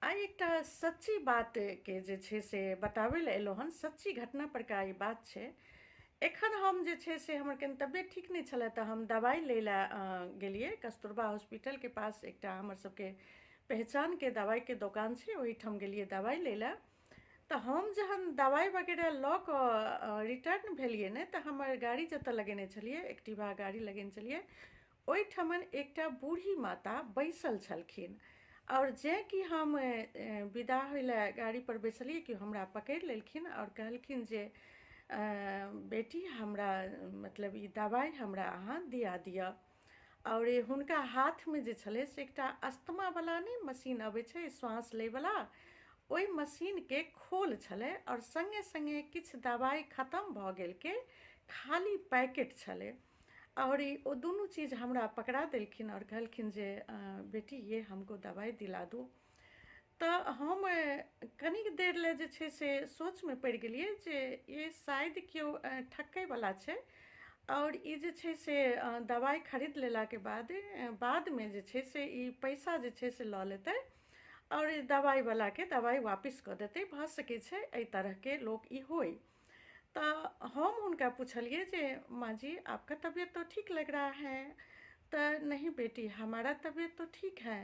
आइ एकटा सच्ची बातके जे छै से बताबै लए एलहुँ हन। सच्ची घटना परका ई बात छै। एखन हम जे छै से हमर कनि तबियत ठीक नहि छलै, तऽ हम दबाइ लै लए गेलियै कस्तूरबा हॉस्पिटलके पास। एकटा हमर सबके पहचानके दबाइके दोकान छै, ओहिठाम गेलियै दबाइ लै लए। तऽ हम जहन दबाइ वगैरह लऽ कऽ रिटर्न भेलियै ने, तऽ हमर गाड़ी जतऽ लगेने छलियै, एक्टिवा गाड़ी लगेने छलियै, ओहिठमन एकटा बूढ़ी माता बैसल छलखिन। आओर जेँ कि हम विदा होइ लए गाड़ीपर बैसलियै कि हमरा पकड़ि लेलखिन आओर कहलखिन जे बेटी, हमरा मतलब ई दबाइ हमरा अहाँ दिया दिअ। आओर हुनका हाथमे जे छलै से एकटा अस्थमावला नहि मशीन अबै छै श्वास लैवला, ओहि मशीनके खोल छलै आओर सङ्गे सङ्गे किछु दबाइ खतम भऽ गेलके खाली पैकेट छलै। आओर ओ दुनू चीज हमरा पकड़ा देलखिन आओर कहलखिन जे बेटी, ये हमको दवाई दिला दो। तऽ हम कनिक देर लए जे छै से सोचमे पड़ि गेलियै जे ई शायद केओ ठकैवला छै आओर ई जे छै से दबाइ खरीद लेलाके बाद बादमे जे छै से ई पैसा जे छै से लऽ लेतै आओर ई दबाइवलाके दबाइ वापिस कऽ देतै। भऽ सकै छै एहि तरहके लोक ई होइ। तऽ हम हुनका पुछलियै जे माँ जी, आपका तबीयत तो ठीक लग रहा है? तऽ नहीं बेटी, हमारा तबीयत तो ठीक है,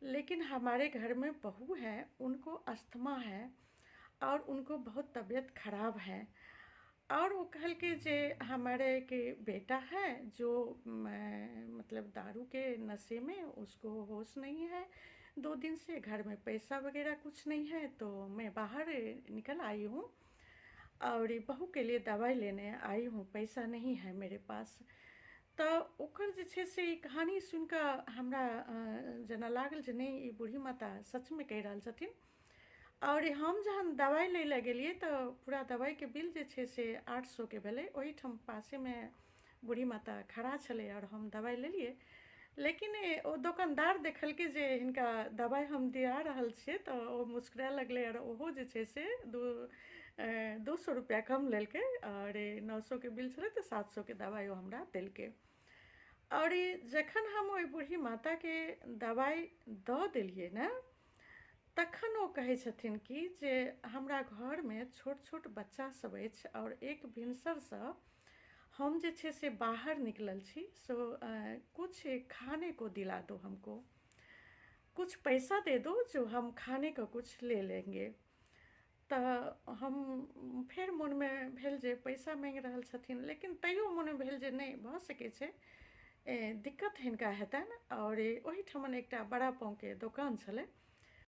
लेकिन हमारे घर में बहू है, उनको अस्थमा है और उनको बहुत तबीयत खराब है। और ओ कहलकै जे हमारे एक बेटा है जो मतलब दारू के नशे में उसको होश नहीं है, 2 दिन से घर में पैसा वगैरह कुछ नहीं है, तो मैं बाहर निकल आई हूँ और ये बहू के लिए दवाई लेने आई हूँ, पैसा नहीं है मेरे पास। तऽ ओकर जे छै से ई कहानी सुनि कऽ हमरा जेना लागल जे नहि, ई बूढ़ी माता सचमे कहि रहल छथिन। आओर हम जहन दबाइ लै लए गेलियै तऽ पूरा दबाइके बिल जे छै से 800के भेलै। ओहिठाम पासेमे बूढ़ी माता खड़ा छलै आओर हम दबाइ लेलियै। लेकिन ओ दोकानदार देखलकै जे हिनका दबाइ हम दिया रहल छियै, तऽ ओ मुस्कुराए लगलै आओर ओहो जे छै से 200 रुपैआ कम लेलकै आओर 900के बिल छलै तऽ 700के दबाइ ओ हमरा देलकै। आओर जखन हम ओहि बूढ़ी माताके दबाइ दऽ देलियै ने, तखन ओ कहै छथिन कि जे हमरा घरमे छोट छोट बच्चा सब अछि आओर एक भिनसरसँ हम जे छै से बाहर निकलल छी, सो कुछ खाने को दिला दो हमको, कुछ पैसा दे दो जो हम खाने को कुछ ले लेंगे। तऽ हम फेर मोनमे भेल जे पैसा माँगि रहल छथिन, लेकिन तैयो मोनमे भेल जे नहि, भऽ सकै छै दिक्कत हिनका हेतनि। आओर ओहिठमन एकटा बड़ा पावके दोकान छलै।